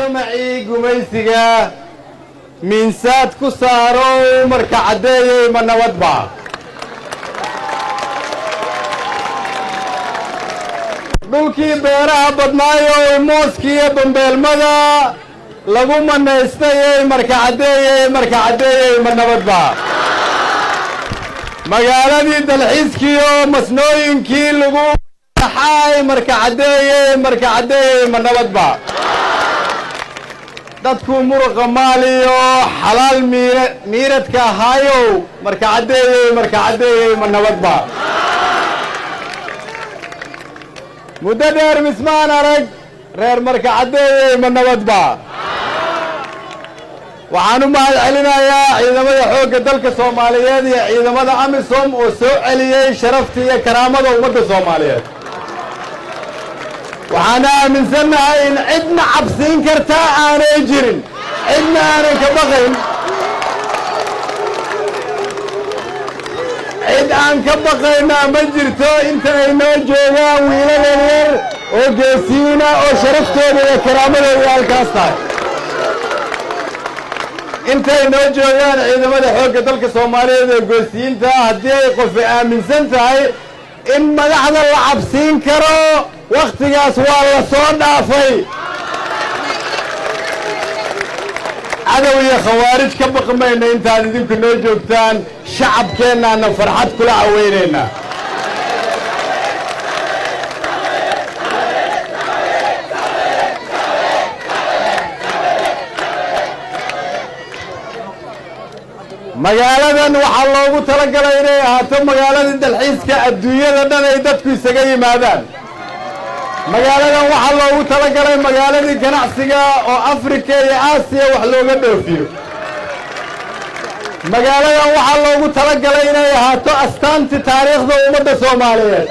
Damacii gumaysiga miinsaad ku saarow marka caddeeyey ma nabadba. Dhulkii beeraha badnaayow mooskiiyo bambeelmada lagu manaystayey marka caddeeyey marka caddeeyey ma nabadba. Magaaladii dalxiiskiiyo masnooyinkii lagu xaay marka caddeeyey marka caddeeyey ma nabadba. Dadku muruqa maaliyo xalaal miiradka ahaayow marka caddeeyey marka caddeeyey ma nabadba. Muddo dheer mismaan arag reer marka caddeeyey ma nabadba. Waxaan u mahad celinayaa ciidamada xoogga dalka Soomaaliyeed iyo ciidamada AMISOM oo soo celiyey sharafta iyo karaamada ummadda Soomaaliyeed. Waxaana aaminsannahay in cidna cabsiin karta aanay jirin, cidna aanan ka baqayn, cid aan ka baqaynaa ma jirto inta ay noo joogaan wiilal yaryar oo geesiina oo sharaftooda iyo karaamadooda halkaas tahay. Intay noo joogaan ciidamada xoogga dalka Soomaaliyeed ee goosiyiinta, haddii ay qofi aaminsan tahay in madaxda la cabsiin karo, wakhtigaas waa la soo dhaafay. Cadow iyo khawaarij ka baqmayna intaad idinku noo joogtaan, shacabkeennaana farxad kula caweynaynaa. Magaaladan waxaa loogu talagalay inay ahaato magaaladii dalxiiska adduunyada dhan ay dadku isaga yimaadaan. Magaaladan waxaa loogu talagalay magaaladii ganacsiga oo Afrika iyo Aasiya wax looga dhoofiyo. Magaaladan waxaa loogu talagalay inay ahaato astaantii taariikhda ummadda Soomaaliyeed.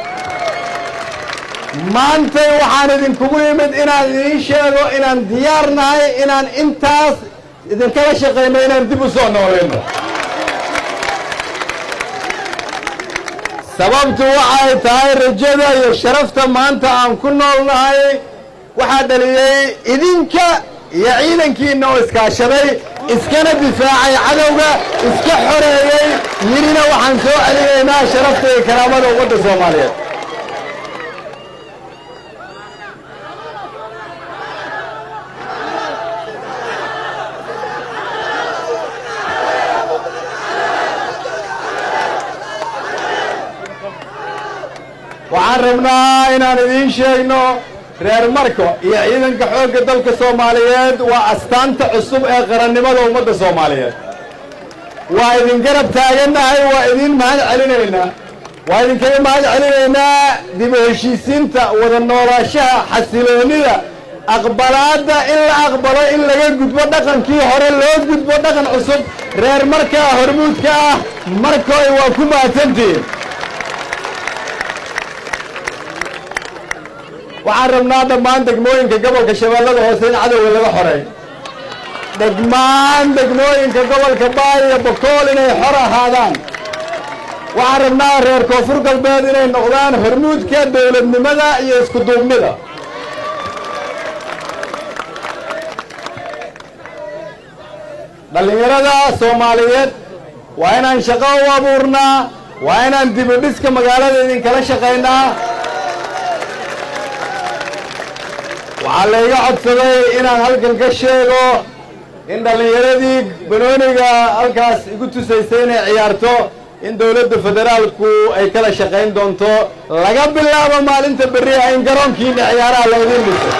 Maantay waxaan idinkugu yimid inaan idiin sheego inaan diyaar nahay inaan intaas idinkala shaqayno, inaan dib u soo noolayno. Sababtu waxay tahay rajada iyo sharafta maanta aan ku noolnahay waxaa dhaliyey idinka iyo ciidankiina oo iskaashaday, iskana difaacay cadowga, iska xoreeyey, yidhina waxaan soo celinaynaa sharafta iyo karaamada ummadda Soomaaliyeed. Waxaan rabnaa inaan idiin sheegno reer Marko iyo ciidanka xoogga dalka Soomaaliyeed waa astaanta cusub ee qarannimada ummadda Soomaaliyeed. Waa idin garab taagannahay, waa idin mahad celinaynaa, waa idinkaga mahad celinaynaa dib u heshiisiinta, wada noolaashaha, xasiloonida, aqbalaadda in la aqbalo in laga gudbo dhaqankii hore loo gudbo dhaqan cusub. Reer markaa hormuudka ah Markoy waa ku mahadsantihiin. Waxaan rabnaa dhammaan degmooyinka gobolka Shabeellada Hoose in cadowga laga xoreeyo, dhammaan degmooyinka gobolka Baay iyo Bakool inay xor ahaadaan. Waxaan rabnaa reer Koonfur Galbeed inay noqdaan hormuudka dowladnimada iyo isku duubnida. Dhallinyarada Soomaaliyeed waa inaan shaqo u abuurnaa, waa inaan dib u dhiska magaalada idinkala shaqaynaa. Waxaa layga codsaday inaan halkan ka sheego in dhallinyaradii banooniga halkaas igu tusaysay inay ciyaarto in dowladda federaalku ay kala shaqayn doonto laga bilaabo maalinta berri ah in garoonkiina ciyaaraha la idiin dhiso.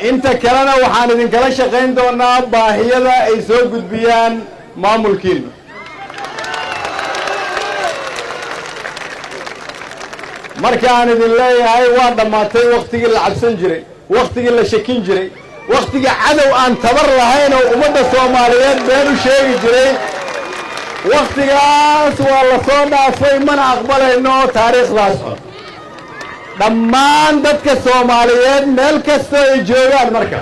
Inta kalena waxaan idinkala shaqayn doonaa baahiyada ay soo gudbiyaan maamulkiina. Markaan idin leeyahay waa dhammaatay waktigii la cabsan jiray, waktigii la shakin jiray, waktigii cadow aan tabar lahayn oo ummadda Soomaaliyeed been u sheegi jiray, waktigaas waa la soo dhaafay, mana aqbalayno taariikhdaas xun. Dhammaan dadka Soomaaliyeed meel kastoo ay joogaan, marka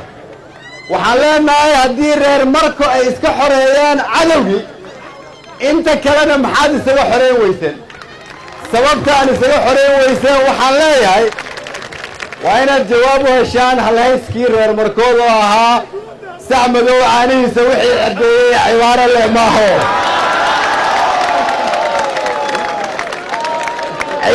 waxaan leenahay, haddii reer Marko ay iska xoreeyaan cadowgii, inta kalena maxaad isaga xoreyn weyseen? Sababta aan isaga xoreyn weyseen, waxaan leeyahay, waa inaad jawaab u heshaan halhayskii reer Markood oo ahaa "Sac madow caanihiisa wixii caddeeyey cibaaro leh maaho."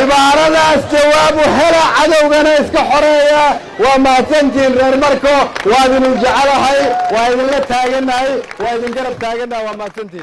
Cibaaradaas jawaab u hela, cadowgana iska xoreeya. Waa mahadsantihiin reer Marko, waa idin jecelahay, waa idinla taagannahay, waa idin garab taagannahay. Waa mahadsantihiin.